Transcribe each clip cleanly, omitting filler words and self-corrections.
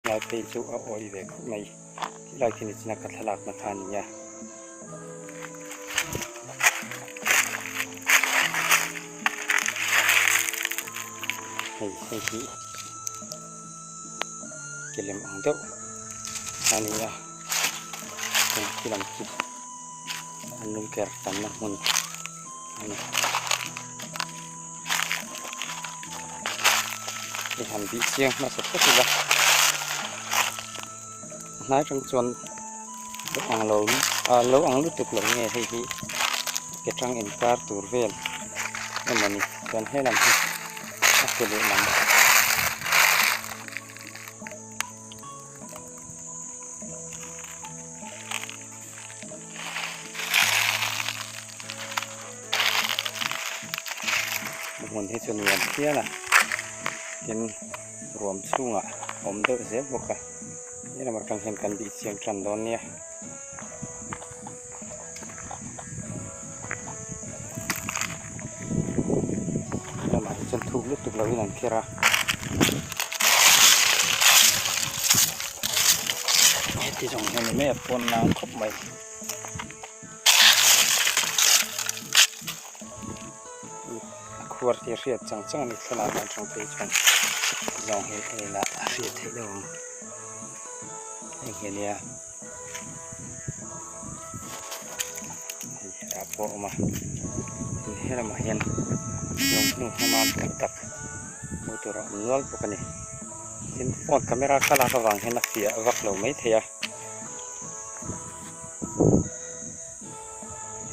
Lai phei chu a awih ve khawp mai khilai khi nichina ka thlalakna kha a ni a. Hei hei hi ke lem ang deuh a ni a heng khi lam khi an lung ker tamna hmun a ni. Hei han bih chiang hmasa phawt ila a hnai atang chuan lo ang lo ah lo ang lutuk lo nge hei hi ke tang inkar tur vel emawni chuan helam hi a ke lehlam. Hmun hi chu nuam phian a tin ruam chhungah a awm deuh zel bawk a helam atang hian kan bih chiang tan dawn nia. Helamah hi chuan thuk lutuk loin an kher a. Heti zawng hian ni mai a pawn nang khawp mai. A khuar tih a hriat chang chang a ni thlalak ah atang phei chuan zawng hi ei lah a hriat theih deuh ang hei hi ania hei hetah pawh a awm a tin helamah hian lawng hnu hma tak tak hmuh tur a awm nual bawk a ni tin phone camera ka lak avang hian a fiah vak lo maithei a.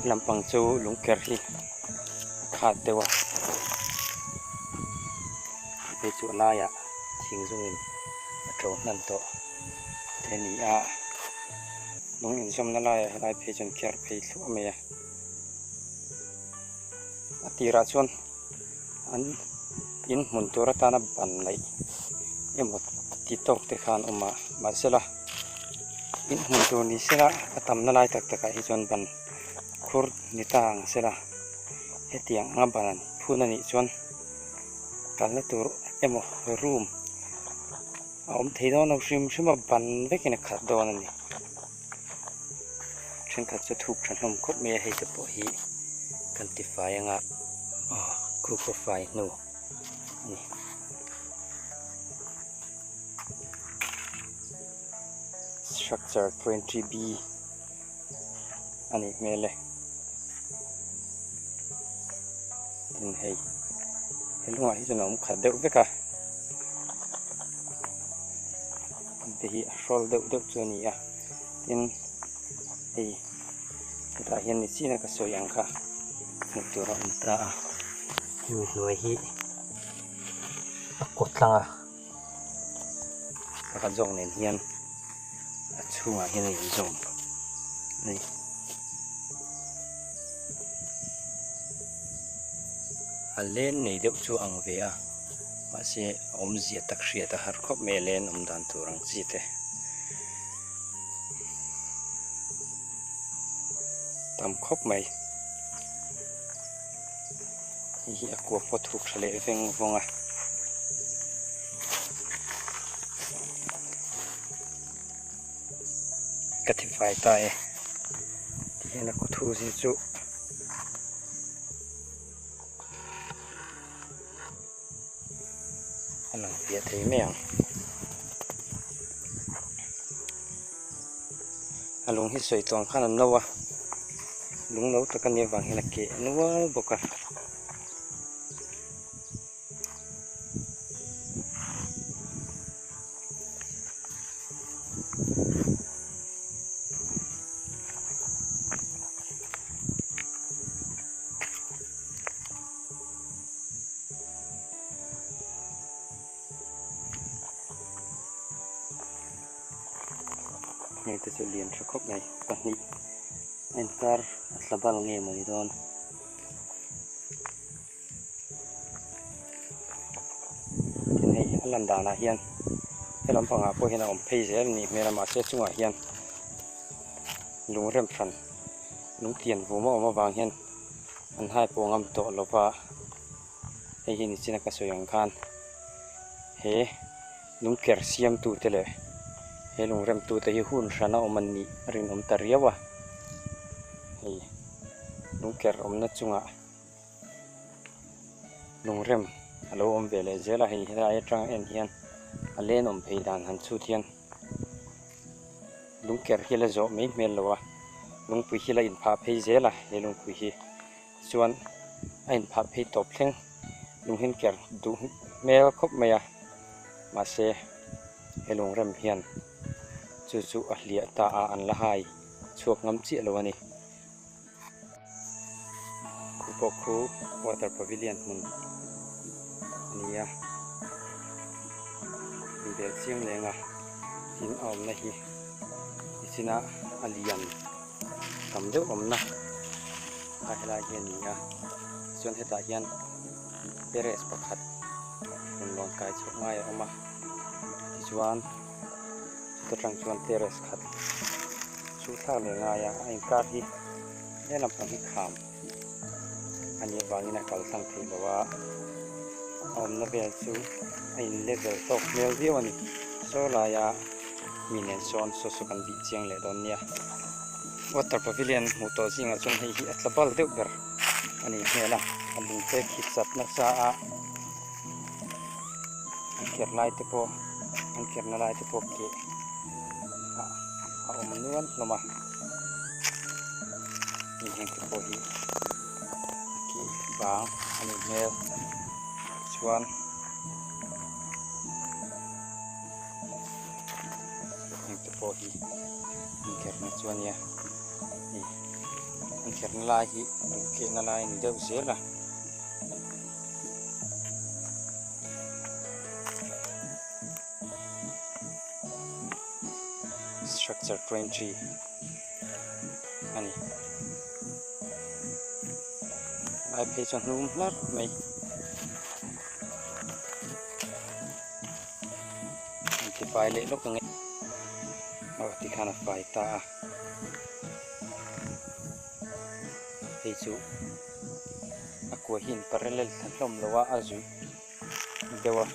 Lampang chu lungker hi a khat deuh a hei chu a laiah thing zungin a to hnan tawh te a ni a lung inzawmna laiah helai phei chuan ker phei thluah mai a a tirah chuan an in hmun tur atana ban laih emaw ti tawk te khan a awm a mahsela in hmun tur ni sela a tamna lai tak takah hi chuan ban khur ni ta ang sela hetiang anga ban an phun anih chuan kalna tur emaw room a awm thei dawn lo hrim hrim a ban vekin a khat dawn a ni thenkhat chu thuk tha hlawm khawp mai a hei te pawh hi kan ti fai anga aw khu pawh fai hnu a ni. Structure 20B a nih hmel e tin hei he lungah hi chuan a awm khat deuh vek a te hi a hrawl deuh deuh chu a ni a tin hei hetah hian ni chin a ka sawi ang kha hmuh tur a awm ta a hemi hnuai hi a kawt tlang a pakhat zawk nen hian a chhungah hian a inzawm a ni. A len nei deuh chu a ang ve a mahse a awmzia tak hriat a har khawp mai a len awm dan tur ang chi te tam khawp mai hei hi a kua pawh thuk tha leh veng vawng a. Ka ti fai ta e ti hian a khaw thu zir chu a lang fiah thei mai ang a lung hi sawi tawng khan an no a lung no tak a nih avang hian a keh nual bawk a. Heng te chu lian tha khawp mai pahnih a inkar a tla bal nge maw ni dawn. Tin hei a lan danah hian he lampangah pawh hian a awm phei zel a nih hmel a mahse chungah hian lung rem hran lung tian vum a awm avang hian an hai pawh ngam tawh lo va hei hi nichina ka sawi ang khan he lung ker siamtute leh. He lungremtute hi hun hrana awm an nih a rinawm ta riau a, hei lungker awmna chungah lungrem a lo awm ve leh zel a, hei helai atanga en hian a len awm phei dan han chhut hian lungker hi la zawh mai hmel lo a, lungpui hi la inphah phei zel a, he lungpui hi chuan a inphah phei tawp thleng lung hin ker duh hmel khawp mai a mahse he lungrem hian chu chu a hliah ta a an la hai chhuak ngam chiah lo a ni. Khu pawh khu water pavilion hmun a ni a inbel chiang leng a tin a awmna hi nichinah a lian tam deuh awmna a helai hi a ni a chuan hetah hian terrace pakhat rawn lawn kai chhoh ngai a awm a tichuan chuta tang chuan terrace khat chu thlak leh ngai a a inkar hi he lampang hi kham a nih avangin a kal tlang theih loh a a awmna vel chu a in level tawk hmel viau a ni saw laia mi nen sawn saw saw kan bih chiang leh dawn nia water pavilion hmuh tawh zingah chuan hei hi a tla bal deuh ber a nih hmel a a lung te khi chat nasa a an ker lai te pawh an kerna lai te pawh keh ah a awm nual hlawm a hei heng te pawh hi a keh bang a nih hmel chuan. Heng te pawh hi inkherna chu a nia hei inkherna lai hi lungkehna lai a ni deuh zel a. Structure 20 a ni lai phei chu a hnum hlarh mai. An ti fai leh lawk ang e aw tikhan a fai ta a hei chu a kua hi in parallel thla hlawm lo a a zuih deuh a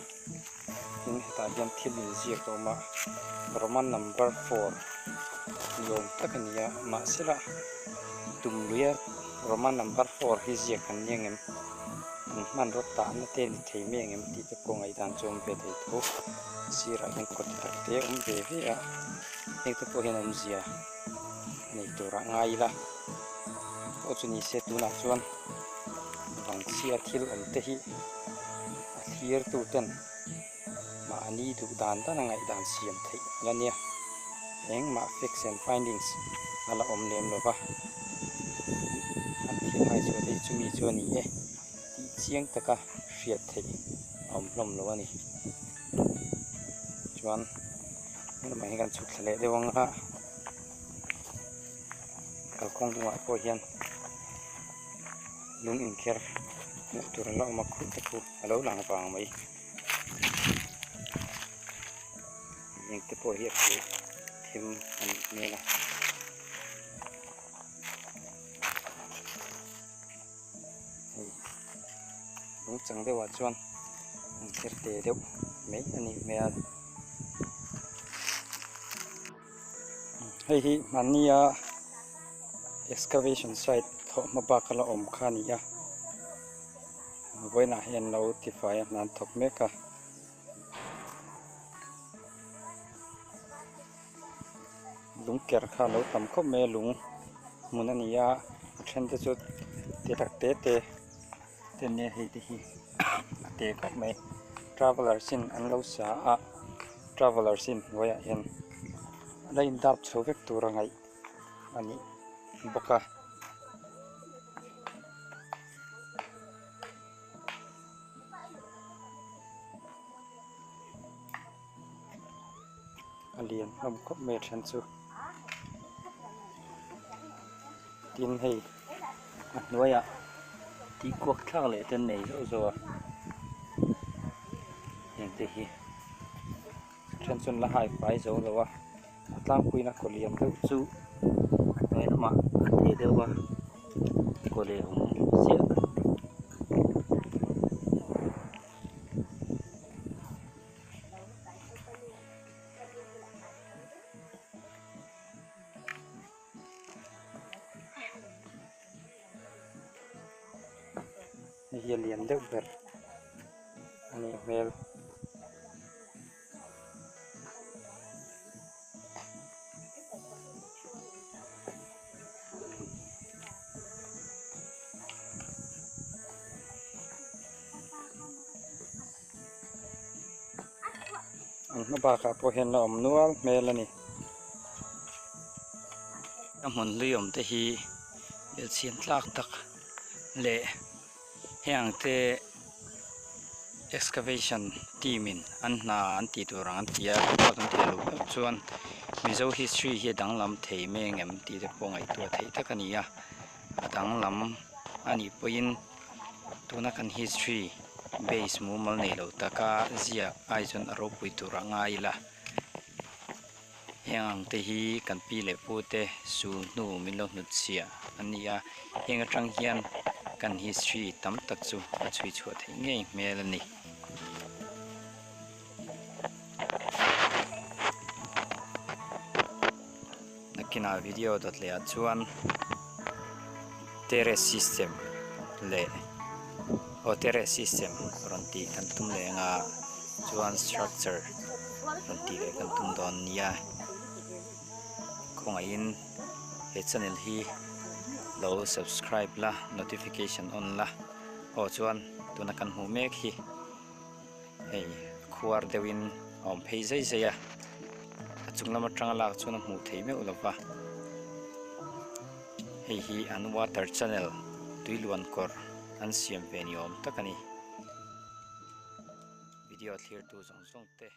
tin hetah hian thil inziak a awm a roman number four ni awm tak a ni a mahse lah tum luia roman number four hi ziak an ni ang em. An hmanraw tahna te ni thei mai ang em tih te pawh ngaihdan chu a awm ve thei tho. A sirah hian kawt tak te a awm ve ve a, heng te pawh hian awmzia a nei turah ngai ila. Pawh chu ni se tunah chuan vangchhia thil awm te hi a thlir tu ten mahni duh dan dan a ngaihdan siam theih a la nia. Engmah facts and findings a la awm lem lo va, an thil hai chhuah te hi chumi chu a ni e tih chiang taka hriat theih a awm hlawm lo a ni. Chuan helamah hian kan chhuk thla leh deuh ang a, kalkawng dungah pawh hian lung inkher hmuh tur an la awm a, khuh te khu a lo lang vang mai. Heng te pawh hi a keh them a nih hmel a. Hei lung chang deuh ah chuan an kher te deuh mai a nih hmel. Hei hi hmannia excavation site thawh hma bak a la awm kha a ni a. Vawiinah hian lo tifai a hna an thawk mek a. Lung ker kha a lo tam khawp mai a lung hmun a ni a a then te chu te tak te te te nia hei te hi a te khawp mai traveller sin an lo sa a traveller sin hnuaiah hian a la in dap chho vek tur a ngaih a ni bawk a. A lian hlawm khawp mai a then chu tin hei a hnuaiah tih kuak thlak leh te an nei zauh zauh a heng te hi a then chuan la hai fai zo lo a. A tlangpuiin a kaw lian deuh chu a hnuai lamah a te deuh a kaw leh awm chiah. Hei hi a lian deuh ber a nih hmel. An hma bakah pawh hian la awm nual hmel a ni. A hmun hlui awm te hi belhchian tlak tak leh heng te excavation team in an hna an tih tur ang an ti a an tih loh hlauh chuan mizo history hi a danglam thei mai angem tih te pawh ngaihtuah theih tak a ni a a danglam a nih pawhin tuna kan history base mumal nei lo taka ziak ai chuan a ropui tur a ngai ila. Heng ang te hi kan pi leh pu te sul hnu min lo hnut chhiah an ni a, heng atang hian kan history tam tak chu a chhui chhuah theih ngei hmel a ni. Nakinah video dawt leh ah chuan terrace system leh aw terrace system rawn tih kan tum leh ang a chuan structure rawn tih leh kan tum dawn nia khawngaihin he channel hi lo subscribe la notification on la aw chuan tuna kan hmuh mek hi. Hei khuar deuhin a awm phei zai zai a, a chung lam atanga lak chuan a hmuh theih meuh lo va, hei hi an water channel tui luan kawr an siam ve ni awm tak a ni. Video thlir tu zawng zawng te.